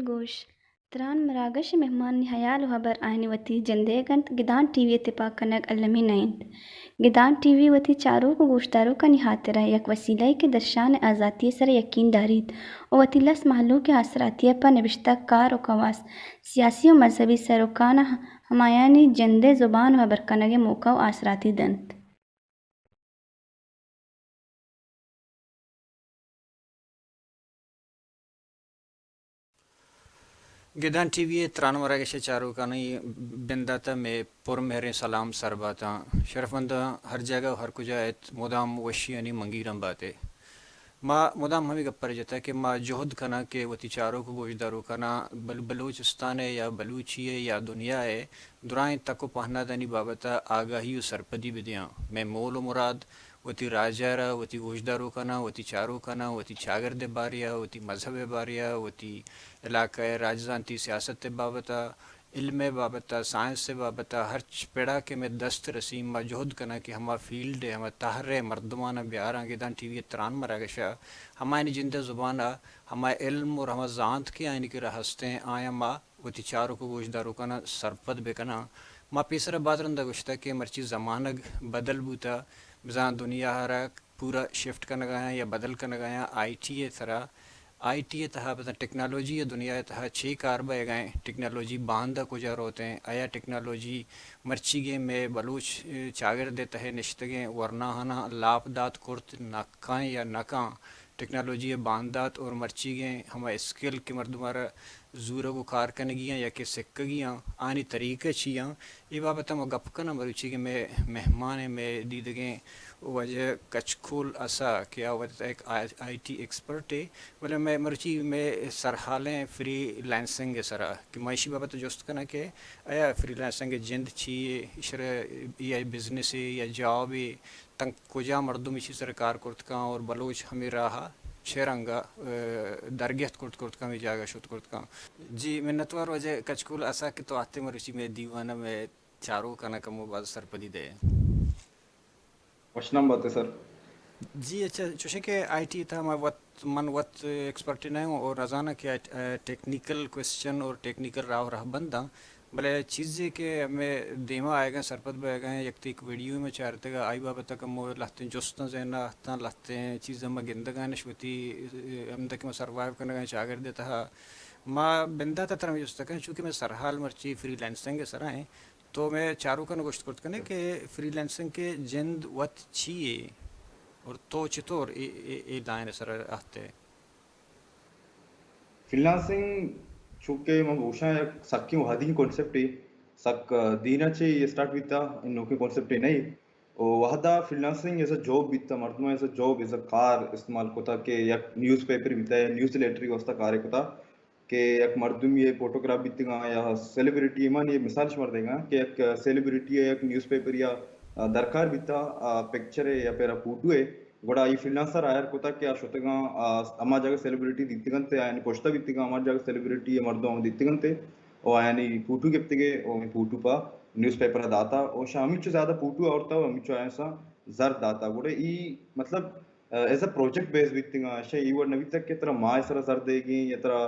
گوش، تران مراگش ءِ مہمانانی ہیال ءُ ہبر آیانی وتی جندئیگ اَنت، گدان ٹی وی ءِ تپاک کنگ المی نہ اِنت۔ گدان ٹی وی وتی چاروک ءُ گوشداروکانی ہاترا یک وسیلہ یے کہ درشان ءِ آزاتی ءِ سرا یکین داریت ءُ وتی لس مہلوک ءِ آسراتی ءَ پہ نبشتہ کار ءُ کواس، سیاسی ءُ مذہبی سروکاں ہمایانی جند ءِ زبان ءُ ہبر کنگ ءِ موقع ءُ آسراتی دنت۔ گدان ٹی وی ءِ تران مراگش ءِ چاروکانی بندات ءَ مئے پر مہریں سلام سر باتاں۔ شرفمنداں، ہر جاگہ ءُ ہر کجا ات، مدام وشیانی منگیراں بات ئے۔ ما مدام ہمے گپ ءَ جتگ کہ ما جہد کناں کہ وتی چاروک ءُ گوشداروکاناں بل-، بلوچستان ءِ یا بلوچی ءِ یا دنیا ءِ درائیں تک ءُ پہنادانی بابت ءَ آگاہی ءُ سرپدی بدیاں۔ مئے مول ءُ مراد وتی راج ءَ را، وتی گوشداروکاناں، وتی چاروکاناں، وتی چاگرد ءِ بارے ءَ، وتی مذہب ءِ بارے ءَ، وتی علاقہ ءِ راجزانتی سیاست ءِ بابت ءَ، علم ءِ بابت ءَ، سائنس ءِ بابت ءَ، ہرچ پڑا کہ مئے دست رسی، ما جہد کناں کہ ہما فیلڈ ءِ، ہما تہر ءِ مردماناں بیاراں گدان ٹی وی ءِ تران مراگش ءَ، ہمایانی جند ءِ زبان ءَ، ہما علم اور ہما زانت کہ آیانی کرا ہستیں، آیاں ما وتی چاروک ءُ گوشداروکاناں سرپد بہ کناں۔ ما پیسر ءَ باز رند ءَ گوشتگ کہ مرچی زمانگ بدل بوتہ، بزاں دنیا ءَ را پورا شفٹ کنگ ءَ آیاں یا بدل کنگ ءَ آیاں آئی ٹی ءِ سرا۔ آئی ٹی ءِ تہا، بزاں ٹیکنالوجی ءِ دنیا ءِ تہا چے کار بئیگ ءَ ایں، ٹیکنالوجی باندا کجا روت ایں، آیا ٹیکنالوجی مرچیگیں مئے بلوچ، ءَ، چاگرد ءِ تہ ءَ نشتگیں ورناہاناں لاپ دات کرت نہ کاں یا نہ کاں؟ ٹیکنالوجی ءِ باندات اور مرچیگیں ہما اسکل کہ مردم ءَ را زورگ ءُ کار کنگی آں یا کہ سکگی آں، آنی طریقہ چی آں؟ اے بابت ءَ ما گپ کناں۔ مروچی کہ مئے مہمان ءَ، مئے دیدگیں واجہ کچکول اسا کہ آ وت یک آئی، آئی ٹی ایکسپرٹ ءَ، بلے مئے مروچی مئے سرحال ایں فری لینسنگ ءِ سرا کہ ما ایشی بابت ءَ جست کناں کہ آیا فری لینسنگ ءِ جند چی یے، ایشرا اے آئی بزنس ءَ یا جاب ءَ، تنک کجا مردم ایشی سر کار کرت کاں اور بلوچ ہمے راہ ءَ چہ رنگ ءَ، ءَ، درگیت کرت کرت کاں، ہمے جاگہ شت کرت کاں۔ جی، منتوار واجہ کچکول اسا کہ تو آتے مروچی مئے دیوان ءَ، مئے چاروکاناں کمو باز سرپدی دئے۔ وشنام بات ئے سر۔ جی اچھا، چوشیں کہ آئی ٹی تہا ما وت، من وت ایکسپرٹ نہ اوں اور نزاناں کہ آئی، ٹیکنیکل کوئسچن اور ٹیکنیکل راہ ءُ رہبنداں، بلے چیزے کہ ہمے دیما آیگاں، سرپد بئیگاں، یک تیک ویڈیو ما چارتگ، آئی بابت ءَ کمو لہتیں جستاں ذہن ءَ اتاں، لہتیں چیزاں ما گندگاں اش وتی، ہمدا کہ ما سروائیو کنگاں چاگرد ءِ تہا۔ ما بندات ءَ ترا ہمے جست کناں، چونکہ مئے سرحال مرچی فری لینسنگ ءِ سرا ایں، تو مئے چاروکاں گوشت کرت کنے کہ فری لینسنگ ءِ جند وت چی یے اور تو چطور اے، اے، اے لائن ءِ سرا اہتے؟ فری لینسنگ چونکہ من گوشاں یک سکیں وہدی کانسپٹ ہے، سک دیر ءَ چہ اے سٹارٹ بیتا، اے نوکیں کانسپٹ نہ ہے۔ او وہدا freelancing as a job بیتا، مردم as a job, as a کار استعمال کتا کہ یک نیوز پیپر بیتا یا نیوز لیٹر ءِ واسطہ کار کتا۔ کہ یک مردمے ءِ فوٹوگراف بیتگاں یا سیلیبریٹی، من اے مثال شمار دیگاں کہ یک سیلیبریٹی ءِ یک نیوز پیپر یا درکار بیتا، آ، پکچر ءِ یا پیرا فوٹو ءِ، گڑا آئی فریلانسر ہائر کتا کہ آ شتگاں، آ، ہما جاگہ سیلیبریٹی دیتگنت، آیانی پشتا بیتگاں، ہما جاگہ سیلیبریٹی ءِ مردم دیتگنت، او آیانی فوٹو گپتگے، او فوٹو پہ نیوز پیپر ءَ داتا، او شا ہمینچو زیادہ فوٹو آورتا، او ہمینچو آیاں سا زر داتا۔ گڑا ای مطلب ایز اے پروجیکٹ بیس بیتگاں، اشاں اے وڑ نہ بیتگ کہ ترا ماہ ءِ سرا زر دیگیں یا ترا،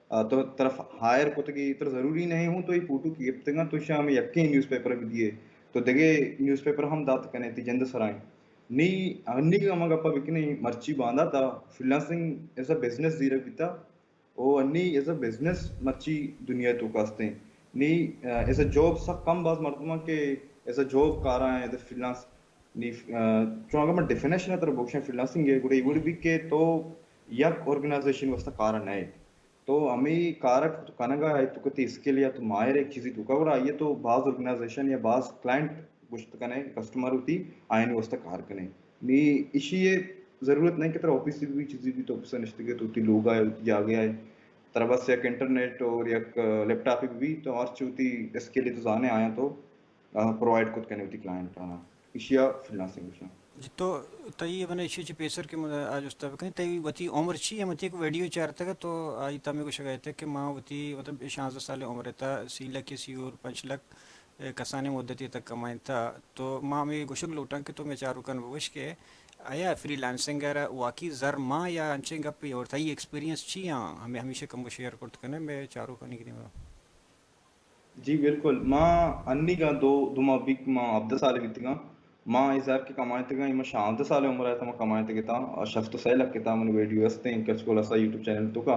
آ، تو، ترا ہائر کتگی، ترا ضروری نہ ایں ہوں تو اے فوٹو کہ گپتگاں تو اشاں ہمے یکیں نیوز پیپر ءَ بدیے، تو دگہ نیوز پیپر ہم دات کنے تئی جند ءِ سرا ایں۔ نی ہنیگ ہما گپا بکنیں، مرچی باندات ءَ فریلانسنگ ایز اے بزنس زیرگ بیتا۔ او انی ایز اے بزنس مرچی دنیا ءِ توکا استیں۔ نی، آ، ایز اے جاب سک کم باز مردماں کہ ایز اے جاب کاراں، ایز اے فریلانس۔ نی، آ، چون اگر من ڈیفینیشن ءَ ترا بگوشاں فریلانسنگ ءِ، گڑا اے وڑ بی کہ تو یک آرگنائزیشن واسطہ کار ءَ نہ ئے۔ تو ہمے کار ءَ تو کنگ ءَ ئے، تو کہ تئی اسکل یا تو ماہر ئے ایک چیزے توکا، گڑا آئی ءَ تو باز آرگنائزیشن یا باز کلائنٹ گوشت کنے، کسٹمر وتی آیانی واسطہ کار کنے۔ نی ایشی ءِ ضرورت نہیں کہ ترا آفس بی، چیزے بی، تو آفس ءَ نشتگ ئے، تو وتی لوگ ءَ ئے، وتی جاگہ ءَ ئے، ترا بس یک انٹرنیٹ اور یک لیپ ٹاپ بی، تو ہرچ وتی اسکل تو زانے آیاں تو آ، پرووائیڈ کت کنے وتی کلائنٹ آناں۔ ایشی ءَ فریلانسنگ گوشاں۔ جی، تو تئی من ایشی چہ پیسر کہ من آ جست ءَ بکنیں، تئی وتی عمر چی ہے؟ من تئی یک ویڈیو چارتگ تو آئی تہ ہمے گوشگ ءَ اتئے کہ ما وتی مطلب شانزدہ سال عمر ءِ تہ سی لکھ یا سی اور پنچ لکھ، اے، کسانیں مدتے تک کمائینتہ۔ تو ما ہمے گوشگ لوٹاں کہ تو مئے چاروکاں بگوش کہ آیا فریلانسنگ ءَ را واقعی زر مان یا انچیں گپے اور تئی ایکسپیرینس چی آں؟ ہمے ہمیشہ کمو شیئر کرت کنے مئے چاروکانی دیما۔ جی بالکل، ما انیگا دو، دو ماہ بیت ما ہبدہ سال بیتگاں۔ ما اے زر کہ کمائینتگاں، اے ما شانزدہ سال عمر ءَ تہ ما کمائینتگ اتاں، شست و سئے لکھ اتاں، منی ویڈیو استیں کچکول اسا یوٹیوب چینل توکا۔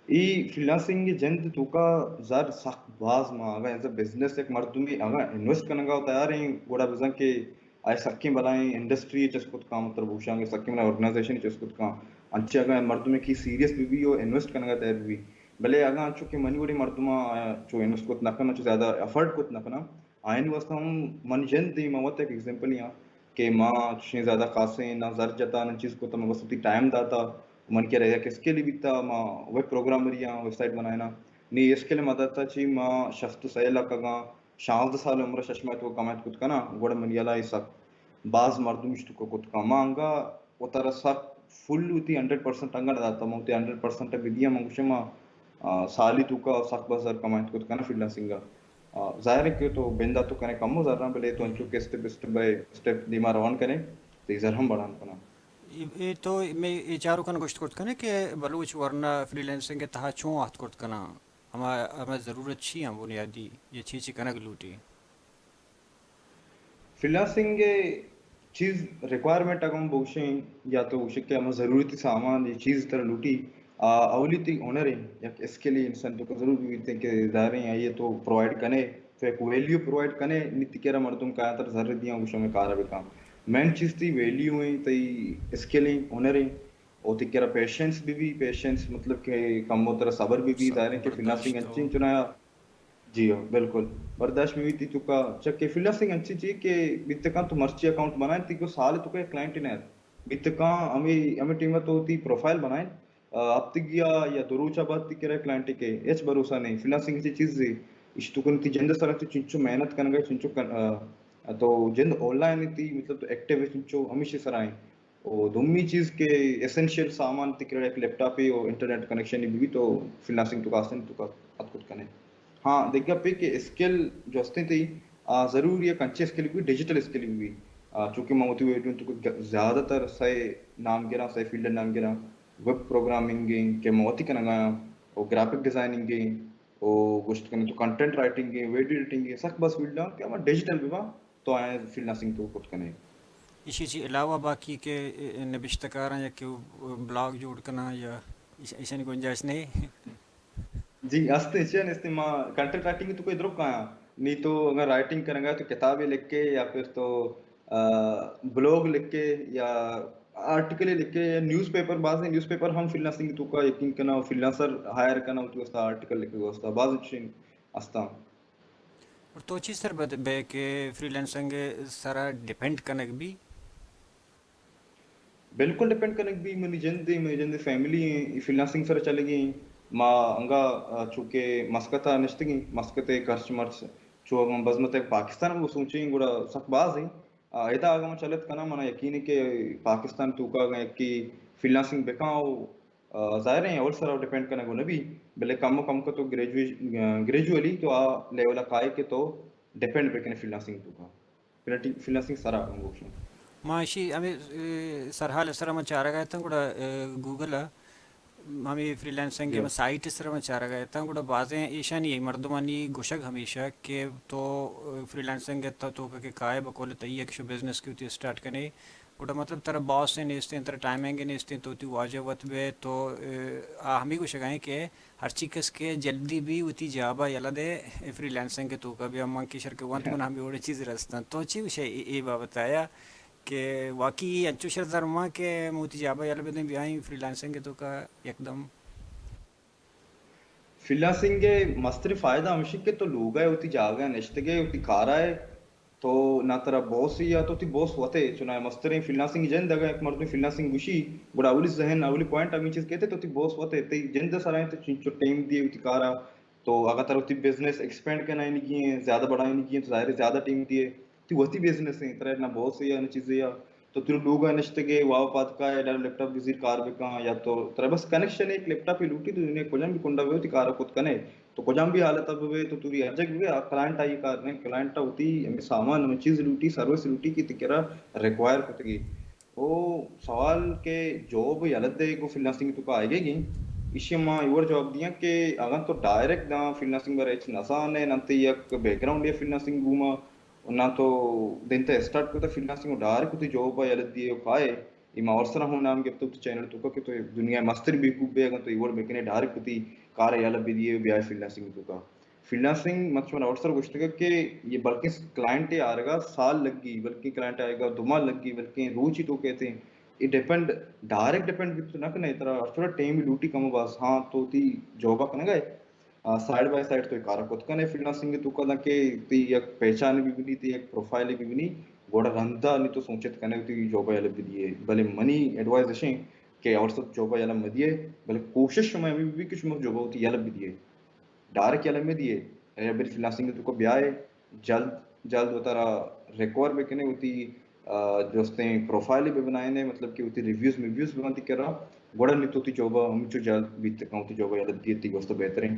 اے فریلانسنگ جند توکا زر سخت باز مان، اگاں ایز اے بزنس یک مردمے اگاں انویسٹ کنگا تیار ایں، گڑا بزاں کہ آئی سکیں بلائیں انڈسٹری چست کت کاں، مطلب گوشاں کہ سکیں بلائیں آرگنائزیشن چست کت کاں، انچیں اگاں مردمے کہ سیریس بہ بی و انویسٹ کنگا تیار بہ بی۔ بلے اگاں چو کہ منی وڑیں مردماں، آ، چو انویسٹ کت نہ کناں، چو زیادہ افورڈ کت نہ کناں، آیانی واسطہ ہم من جند ایں، من وت یک ایگزامپلے آں کہ ما چشیں زیادہ خاصیں نہ زر جتا، نہ چیز کتا، من بس وتی ٹائم داتا، من کرا یک اسکلے بیتا، ما ویب پروگرامرے آں، ویب سائٹ بنائیناں۔ نی اسکل مدد تا چی ما شست و سئے لکھ اگاں شانزدہ سال عمر ءَ شش ماہ تو کمائت کت کناں، گڑا منی ہیالا اے سک باز مردم اش توکا کت کن۔ ما انگا وتارا سک فل وتی ہنڈریڈ پرسنٹ انگا نہ داتا، ما وتی ہنڈریڈ پرسنٹ بدیاں، من گوشاں ما، آ، سالی توکا سک باز زر کمائت کت کناں فریلانسنگ ءَ۔ آ، ظاہر ہے کہ تو بندا تو کنے کمو زراں، بلے تو انچو کہ اسٹیپ اسٹیپ بائی اسٹیپ دیما روان کنے، تئی زر ہم بڑھان کناں۔ اے، اے تو مئے اے چاروکاں گوشت کرت کنے کہ بلوچ ورنا فریلانسنگ ءِ تہا چون آتک کرت کناں؟ ہما، ہما ضرورت چی آں بنیادی یا چی چی کنگ لوٹی؟ فریلانسنگ ءِ چیز ریکوائرمنٹ اگاں بگوشیں یا تو گوشے کہ ہما ضرورتی سامان یا چیز ترا لوٹی، آ، اولی تئی ہنر ایں، یک اسکلے انسان توکا ضرور بیت کہ ظاہر ایں آئی ءَ تو پرووائیڈ کنے، تو یک ویلیو پرووائیڈ کنے، نی تئی کرا مردم کایاں ترا زر دیاں گوشاں مئے کارا بکن۔ مین چیز تئی ویلیو ایں، تئی اسکل ایں، ہنر ایں۔ او تئی کرا پیشنس بہ بی، پیشنس مطلب کہ کمو ترا صبر بہ بی، ظاہر ایں کہ فریلانسنگ انچیں چنایا، جی ہاں، بالکل۔ برداشت بہ بی تئی توکا، چہ کہ فریلانسنگ انچیں چیز کہ بیت کن تو مرچی اکاؤنٹ بنائیں، تئی کو سال توکا یک کلائنٹ نہ ات۔ بیت کن ہمے، ہمے ٹیم تو تئی پروفائل بنائیں، آ، ہفتگیا یا دو روچا بعد تئی کرا کلائنٹ کے ہچ بھروسہ نہیں۔ فریلانسنگ انچیں چیزے، اش تو کن تئی جند سرا تو چنچو محنت کنگا، چنچو کن-، آ، تو جند آن لائن تئی مطلب تو ایکٹیو ہے چنچو ہمیشہ سرا ایں۔ و دومی چیز کہ ایسنشل سامان تئی کرا یک لیپ ٹاپے و انٹرنیٹ کنکشنے بہ بی تو فریلانسنگ توکا آسانی توکا اتک کت کنے۔ ہاں، دگہ گپے کہ اسکل جو استیں تئی، آ، ضرور یک انچیں اسکل بہ بی، ڈیجیٹل اسکل بہ بی۔ آ، چونکہ من وتی ویڈیو توکا گ-، زیادہ تر سئے نام گراں، سئے فیلڈ نام گراں، ویب پروگرامنگ ایں کہ من وتی کنگا آں، و گرافک ڈیزائننگ ایں، و گوشت کنے تو کنٹینٹ رائٹنگ ایں، ویڈیو ایڈیٹنگ ایں، سک بس فیلڈ آں کہ ہما ڈیجیٹل بہ باں۔ تو آیاں فریلانسنگ تو کت کنے۔ ایشی چی علاوہ باقی کہ نبشتہ کاراں یا کہ بلاگ جوڑ کناں یا ایش-، ایشانی گنجائش نہیں؟ جی، ہستے، ایشی نیستے، ما کنٹینٹ رائٹنگ تو کوئی درک آیاں۔ نی تو اگر رائٹنگ کرنگا تو کتابے لکھے یا پھر تو، آ، بلاگ لکھے یا آرٹیکل لکھے یا نیوز پیپر، بعض نیوز پیپر ہم فریلانسنگ تو کا یقین کنا، فریلانسر ہائر کنا، تو استا آرٹیکل لکھے، استا بعض چین استا۔ اور تو چی سر بد-، بے کہ فریلانسنگ سرا ڈیپینڈ کنگ بی؟ بالکل ڈیپینڈ کنگ بی، منی جند ایں، منی جند فیملی ایں، فریلانسنگ سرا چلگی ایں۔ ما انگا، آ، چونکہ مسقط ءَ نشتگیں، مسقط ءِ خرچ مرچ چو اگاں بزمت ءَ پاکستان ءَ سوچیں گڑا سک باز ایں۔ آ، ادا اگاں من چلت کناں، منا یقین ایں کہ پاکستان توکا اگاں یکے فریلانسنگ بکاں و آ، ظاہر ایں، اول سرا ڈیپینڈ کنگ نہ بی، بلے کم و کم کہ تو گریجویش-، آ، گریجولی تو آ لیول ءَ کائے کہ تو ڈیپینڈ بکنے فریلانسنگ تو کا۔ فریلانسنگ، فریلانسنگ سرا ہم گوشاں۔ ما اشی ہمیں، اے، سرحال سرا من چارگا اتاں گڑا، اے، گوگل ءَ ہمیں فریلانسنگ جی۔ ہمیں سائٹ سرا من چارگا اتاں گڑا بازیں ایشانی مردمانی گوشگ ہمیشہ کہ تو، اے، فریلانسنگ ءِ تو کہ کائے بقول تئی یک شو بزنس کی ہوتی اسٹارٹ کنے، گڑا مطلب ترا باس نیستیں، ترا ٹائمنگ نیستیں، تو وتی واجہ وت بے تو، اے، آ ہمے گوشگا ایں کہ ہرچی کس کہ جلدی بی وتی جابا یلہ دے، اے فریلانسنگ ءِ توکا بیا۔ من کہ شر کہ وانت من ہمے وڑیں چیز رستاں۔ تو چی گوشے اے، اے بابت آیا کہ واقعی انچو شر زر مان کہ من وتی جابا یلہ بدیں بیائیں فریلانسنگ ءِ توکا یکدم؟ فریلانسنگ ءِ مستریں فائدہ ہمیش انت کہ تو لوگ ءَ وتی جاگہ ءَ نشتگ ئے، وتی کار ءَ ئے، تو نہ ترا باس یا تو وتی باس وت ئے۔ چوناہا مستریں فریلانسنگ جند، اگاں یک مردم فریلانسنگ گوشی، گڑا اولی ذہن، اولی پوائنٹ ہمے چیز کیت، تو وتی باس وت ئے، تئی جند ءِ سرا انت، تو چنچو ٹائم دیئے وتی کار ءَ۔ تو اگاں ترا وتی بزنس ایکسپینڈ کنائینگی ایں، زیادہ بڑھائینگی ایں، تو ظاہر ہے زیادہ ٹائم دیئے۔ تو وتی بزنس ایں، ترا نہ باس یا نہ چیزے یا تو ترا لوگ ءَ نشتگ ئے، واب پاد کائے، ڈائریکٹ لیپ ٹاپ بزیر کار بکن، یا تو ترا بس کنیکشن، ایک لیپ ٹاپ لوٹی، تو دنیا کجام بھی کنڈا بے وتی کار ءَ کت کنے۔ تو کجام بھی حالت ءَ بے، تو توری ہر جگہ بے، آ کلائنٹ آئی کار نہیں، کلائنٹ ءَ وتی ہمیں سامان، ہمیں چیز لوٹی، سروس لوٹی کہ تئی کرا ریکوائر کتگی۔ او سوال کہ جاب یلہ دے گو فریلانسنگ توکا آئیگی گی، ایشی ما ایور جواب دیاں کہ اگاں تو ڈائریکٹ داں فریلانسنگ بارے ہچ نزانے، نہ تئی یک بیک گراؤنڈ یا فریلانسنگ گوما، و نہ تو دنت اسٹارٹ کتا فریلانسنگ و ڈائریکٹ وتی جاب ءَ یلہ دیئے و کائے۔ اے ما اور سرا ہوں نام گپتو تو چینل توکا کہ تو دنیا مستر بیوقوف بے، اگاں تو ایور بکنے ڈائریکٹ وتی کار ءَ یلہ بدیئے و بیائے فریلانسنگ توکا۔ فریلانسنگ مت شما اور سر گوشتگا کہ یہ بلکہ کلائنٹ آرگا سال لگی، بلکہ کلائنٹ آئیگا دو ماہ لگی، بلکہ روچی تو کہتے ہیں۔ یہ ڈیپینڈ، ڈائریکٹ ڈیپینڈ بھی تو نہ کنے، ترا ہر تھوڑا ٹائم لوٹی کم و باز، ہاں تو تی جاب کنگا ہے، آ، سائیڈ بائی سائیڈ تو اے کار ءَ کت کن ئے فریلانسنگ ءِ توکا، دانکہ تئی یک پہچانے بہ بنی، تئی یک پروفائلے بہ بنی، گڑا رندا نی تو سوچت کن ئے وتی جاب ءَ یلہ بدیئے۔ بلے منی ایڈوائز اش انت کہ اور سب جاب ءَ یلہ مدیئے، بلے کوشش شما ہمے بہ بی کہ شما جاب ءَ وتی یلہ بدیئے۔ ڈائریکٹ یلہ مدیئے، اے بری فریلانسنگ ءِ توکا بیائے، جلد جلد وتارا ریکور بکنے، وتی، آ، جستیں پروفائلے بہ بنائینے، مطلب کہ وتی ریویوز میویوز بہ بنتی کرا، گڑا نی تو وتی جاب ءَ ہمچو جلد بیت کن، وتی جاب ءَ یلہ دیئے تئی واسطہ بہتریں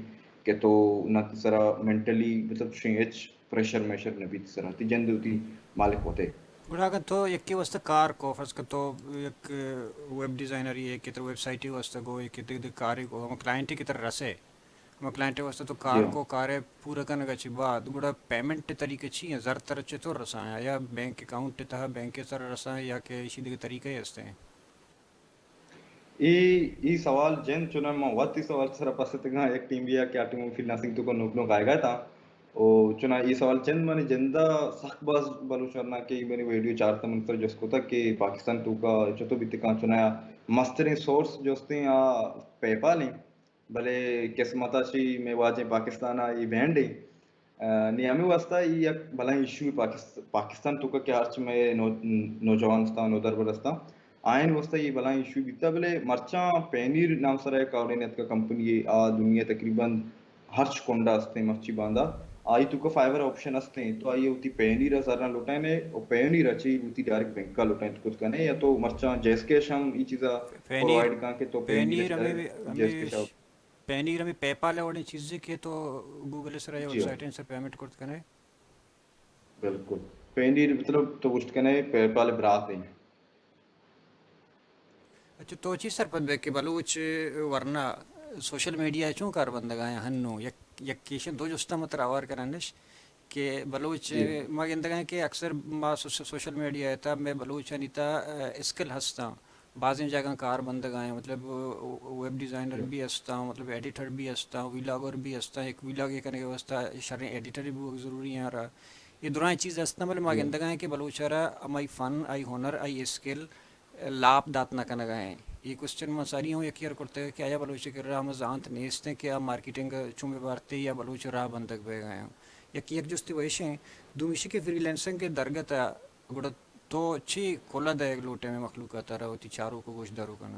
کہ تو نہ تئی سرا مینٹلی مطلب چشیں ہچ پریشر میشر نہ بیت سرا، تئی جند وتی مالک وت ئے۔ گڑا اگاں تو یکے واسطہ کار کو، فرض کن تو یک ویب ڈیزائنرے ئے کہ ترا ویب سائٹے واسطہ گو، یک دگہ دگہ کارے گو، ہما کلائنٹے کہ ترا رسے، ہما کلائنٹے واسطہ تو کار جی۔ کو، کارے پورا کنگا چہ بعد گڑا پیمنٹ طریقہ چی ہیں؟ زر ترا چطور رساں؟ یا بینک اکاؤنٹ تہا بینک سر رساں یا کہ ایشی دگہ طریقہ ہستیں؟ اے، اے سوال جند چوناہا من وت اے سوال سرا پسہ تگاں، یک ٹیم بیا کہ آ ٹیم فریلانسنگ توکا نوک نوک آئیگا تاں۔ او چوناہا اے سوال جند منی جندا سک باز بلوچ ورنا کہ منی ویڈیو چارتا من سر جست کتا کہ پاکستان توکا چطور بیتکاں، چوناہا مستریں سورس جستیں آ پے پال ہیں۔ بلے قسمت ءَ چی مئے واجہیں پاکستان ءَ اے بینڈ ایں۔ آ، نی ہمے واسطہ اے یک بلاہیں ایشو پاکست-، پاکستان توکا کہ ہرچ مئے نو-، نوجوان استاں، نودربر استاں، آئین واسطہ اے بلاہیں ایشو بیتا، بلے مرچاں پینیر نام سرا یک آوڑین اتکا کمپنی اے، آ دنیا تقریباً ہرچ کنڈا استیں مرچی باندا، آئی توکا فائیور آپشن استیں، تو آئی وتی پینیر ءَ زراں لوٹائینے، او پینیر ءَ چی وتی ڈائریکٹ بینک ءَ لوٹائینت کت کنے، یا تو مرچاں جیس کیش ہم اے چیزا پینیر، پرووائیڈ کاں کہ تو پینیر پینیر ءَ ہمے، جیس کیش ہمے پینیر ہمے پے پال ءِ وڑیں چیزے کہ تو گوگل ءِ سرا یا جی ویب ہاں۔ سائٹ ءِ سر پیمنٹ کرت کنے؟ بالکل۔ پینیر مطلب تو گوشت کنے پے پال ءِ برات ایں۔ اچھا، تو چی سرپد بے کہ بلوچ ورنا سوشل میڈیا ءَ چون کار بندگ ءَ آں ہنو؟ یک، یک ایشیں دو جستاں من ترا ہوار کنانش کہ بلوچ جی۔ ما گندگ ءَ آں کہ اکثر ما سو-، سو-، سوشل میڈیا ءِ تہا مئے بلوچانی تہا، آ، اسکل ہستاں۔ بازیں جاگہاں کار بندگ ءَ آں، مطلب، ویب ڈیزائنر جی۔ بھی ہستاں، مطلب، ایڈیٹر بھی ہستاں، ویلاگر بھی ہستاں۔ یک ویلاگے کنگ ءِ واستہ شریں ایڈیٹرے بوگ ضروری ایں را۔ اے درائیں چیز ہستاں، بلے ما جی۔ گندگ ءَ آں کہ بلوچ ءَ را ہمائی فن، آئی ہنر، آئی اسکل لاپ دات نہ کنگ ءَ ایں۔ اے کوسچن ما ساری ہوں یکے ءَ را کرتگ کہ آیا بلوچ ءِ کرا ہما زانت نیست ایں کہ آ مارکیٹنگ چون بہ بارت یا بلوچ راہ بندگ بیگ ءَ ایں۔ یک، یک جستے وَ ایش ایں۔ دومی ایش کہ فری لینسنگ ءِ درگت ءَ گڑا تو چی کلہ دئیگ لوٹ ئے مئے مخلوق ءَ ترا وتی چاروک ءُ گوشداروکاں؟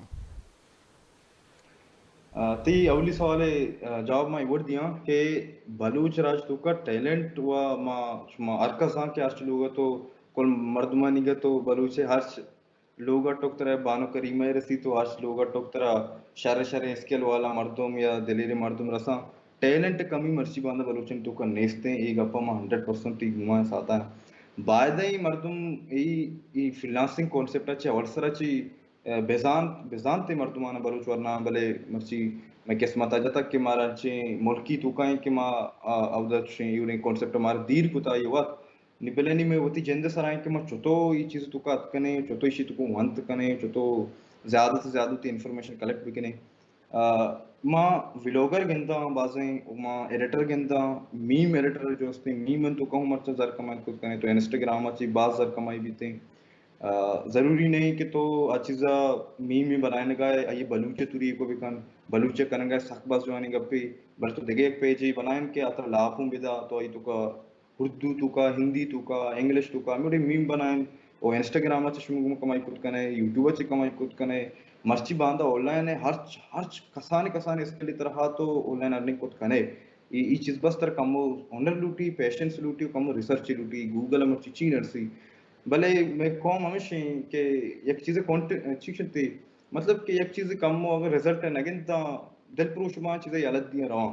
آ، تئی اولی سوال ءِ، آ، جواب ما اے وڑ دیاں کہ بلوچ راج توکا ٹیلنٹ و ما شما ہر کس آں کہ ہرچ لوگ ءَ تو کل مردمانی گا تو بلوچ ءِ ہرچ لوگ ءَ ٹک ترا بانو کریمہ ءَ رسی، تو ہرچ لوگ ءَ ٹک ترا شر شریں اسکل والا مردم یا دلیریں مردم رساں۔ ٹیلنٹ کمی مرچی باندا بلوچانی توکا نیستیں، اے گپا ما ہنڈریڈ پرسنٹ تی گمان ساتاں۔ بایدیں اے مردم اے، اے فریلانسنگ کانسپٹ ءَ چہ اول سرا چہ، ءَ، بزانت، بزانت ءِ مردماناں بلوچ ورنااں، بلے مرچی مئے قسمت ءَ جتگ کہ مارا انچیں ملکی توکا ایں کہ ما، آ، اودا چشیں ایوریں کانسپٹ ءَ مارا دیر کتا اے وت۔ نی بلے نی مئے وتی جند ءِ سرا ایں کہ ما چتو اے چیز توکا اتکنیں، چتو ایشی توکا ونت کنیں، چتو زیادہ سے زیادہ وتی انفارمیشن کلیکٹ بکنیں۔ آ، ما ویلاگر گنداں بازیں، ما ایڈیٹر گنداں، میم ایڈیٹر جو استیں، میم انت تو کہوں مرچاں زر کمائینت کت کنے، تو انسٹاگرام ءَ چی باز زر کمائی بیتیں۔ آ، ضروری نہیں کہ تو آ چیزا میم بنائینگا ہے، آئی بلوچ توری کو بکن، بلوچ کنگا ہے، سک باز جوانی گپے۔ بلے تو دگہ یک پیجے بنائین کہ آ ترا لاپ اوں بدا، تو آئی توکا اردو توکا، ہندی توکا، انگلش توکا، ہمے وڑیں میم بنائین، او انسٹاگرام ءَ چہ شما گوں کمائی کت کنے، یوٹیوب ءَ چہ کمائی کت کنے، مرچی باندا آن لائن ءَ ہرچ، ہرچ کسانیں، کسانیں اسکل ءِ طرح تو آن لائن ارننگ کت کنے۔ ای، ای چیز بس ترا کمو ہنر لوٹی، پیشنس لوٹی، کمو ریسرچ لوٹی، گوگل ءَ مرچی چی نرسی۔ بلے مئے قوم ہمیش ایں کہ یک چیزے کانٹ-، چی گوشنت، مطلب کہ یک چیزے کمو اگر رزلٹ نہ گنداں، دل پروش باں، چیزے یلہ دیاں رواں۔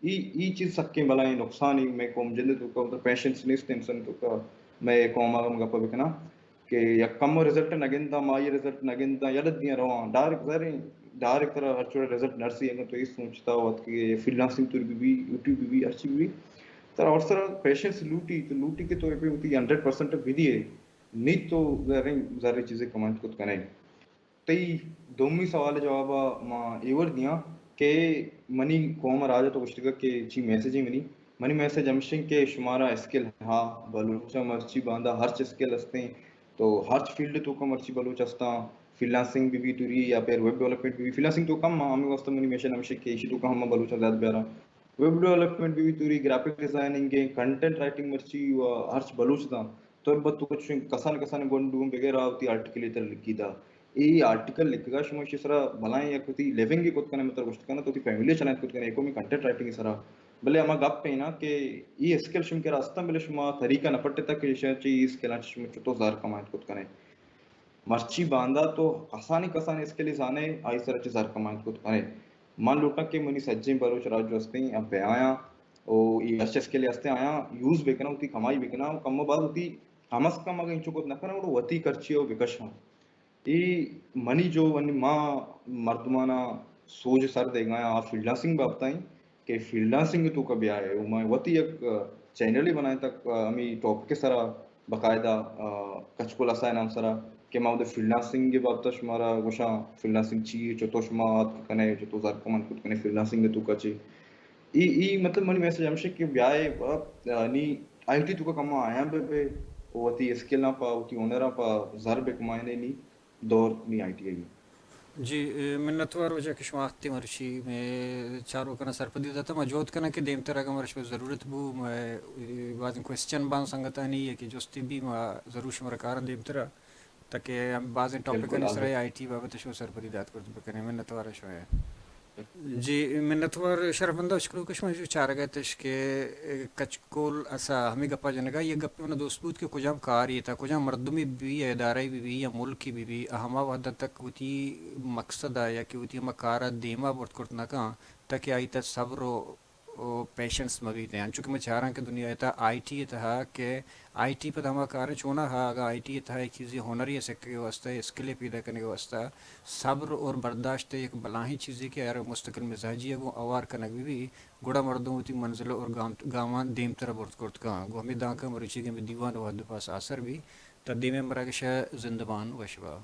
ای، ای چیز سکیں بلائیں نقصانے مئے قوم جند ءِ توکا، مطلب پیشنس نیست انسان توکا۔ مئے قوم ءَ ہم گپ بکناں کہ یک کمو رزلٹ نہ گنداں، ماہی رزلٹ نہ گنداں، یلہ دیاں رواں۔ ڈائریکٹ ظاہر ایں، ڈائریکٹ ترا ہر چوڑا رزلٹ نرسی۔ اگر تو اے سوچتا ہو ات کہ فری لانسنگ تو بہ بی، یوٹیوب بہ بی، ہرچی بہ بی، ترا ہر سرا پیشنس لوٹی، تو لوٹی کہ تو اے پہ وتی ہنڈریڈ پرسنٹ بدیے، نی تو ظاہر ایں، ظاہر ایں چیزے کمائینت کت کنے۔ تئی دومی سوال ءِ جواب ءَ ما ایور دیاں کہ منی قوم ءَ راج ءَ تو گوشتگ کہ چی میسج ایں منی، منی میسج ہمشیں کہ شمارا اسکل ہا، بلوچ ءَ مرچی باندا ہرچ اسکل ہستیں، تو ہرچ فیلڈ ءِ توکا مرچی بلوچ ہستاں، فری لانسنگ بہ بی توری یا پھر ویب ڈیولپمنٹ بہ بی، فری لانسنگ تو کم، ہمے واسطہ منی میسج ہمشیں کہ ایشی توکا ہم بلوچ ءَ زیادہ بیاراں۔ ویب ڈیولپمنٹ بہ بی توری، گرافک ڈیزائننگ ایں، کنٹینٹ رائٹنگ مرچی و ہرچ بلوچ داں۔ تربت تو چوشیں کسان کسان گونڈو بغیر آ وتی آرٹیکل ءِ تر لکھی دا۔ اے آرٹیکل لکھگا شما ایشی سرا بلائیں یک وتی لیونگ کت کنے، مطلب گوشت کنے تو وتی فیملی چلائینت کت کنے، ایکو می کنٹینٹ رائٹنگ سرا۔ بلے ہما گپ ایں نا کہ اے اسکل شما کرا ہستاں، بلے شما طریقہ نہ پٹتا کہ ایشاں چہ اے اسکلاں چہ شما چتو زر کمائینت کت کنے۔ مرچی باندا تو کسانیں کسانیں اسکلے زانے، آئی سرا چہ زر کمائینت کت کنے۔ من لوٹاں کہ منی سجیں بلوچ راج جو ہستیں، آ بیایاں، او اے ہرچ اسکلے ہستیں، آیاں یوز بکناں، وتی کمائی بکناں، و کم و باز وتی کم از کم اگاں انچو کت نہ کناں، گڑا وتی کرچی ءَ بکشاں۔ اے منی جو انی ما مردماناں سوج سر دیگا آں، آ فری لانسنگ بابت ءَ ایں۔ کہ فری لانسنگ ءِ توکا بیائے، و ما وتی یک، آ، چینلے بنائینتگ، آ، ہمے ٹاپک ءِ سرا باقاعدہ، آ، کچکول اسا ءِ نام سرا کہ ما اود ءَ فری لانسنگ ءِ بابت ءَ شمارا گوشاں، فری لانسنگ چی اے، چتو شما آتک کنے، چتو زر کمائینت کت کنے فری لانسنگ ءِ توکا چہ۔ ای، ای مطلب منی میسج ہمشیں کہ بیائے، آ، نی آئی ٹی توکا کما آیاں بہ بے، و وتی اسکلاں پہ، وتی ہنراں پہ زر بہ کمائینے نی۔ دور نی آئی ٹی آئی۔ جی، اے، منتوار واجہ کہ شما آتے مرچی مئے چاروکانا سرپدی داتا۔ ما جہد کناں کہ دیمتر اگاں مرچی ضرورت بو، مئے، اے، بازیں کوئسچن باں سنگتانی یا کہ جستے بی، ما ضرور شمارا کاراں دیمترا، تاکہ ہم بازیں ٹاپکانی سرا آئی ٹی بابت شما سرپدی دات کرت بکنیں۔ منتوار شما۔ جی، منتوار شرفمند اشکلوک، شما جو چارگ ءَ اتش کہ کچکول اسا ہمے گپا جنگا، یک گپے منا دوست بوت کہ کجام کارے تا، کجام مردمے بی یا ادارہ بی بی یا ملکے بی بی، ہما وہدا تک وتی مقصد ءَ یا کہ وتی ہما کار ءَ دیما برت کرت نہ کن، تاکہ آئی تا صبر و، و پیشنس مہ بیت۔ انچو کہ ما چاراں کہ دنیا ءِ تہا آئی ٹی ءِ تہا کہ آئی ٹی پدا ہما کار چونا ہا، اگاں آئی ٹی ءِ تہا یک چیزے ہنرے سکگ ءِ واسطہ، اسکلے پیدا کنگ ءِ واسطہ، صبر اور برداشت یک بلاہیں چیزے کہ ہر مستقل مزاجی ءَ گوں اوار کنگ بہ بی، گڑا مردم وتی منزل اور گام، گاماں دیمتر برت کرت کن۔ گوں ہمے دانکہ مروچی کہ ہمے دیوان وہد پاس آسر بی، تا دیمے مراگش ءَ زندبان وش با۔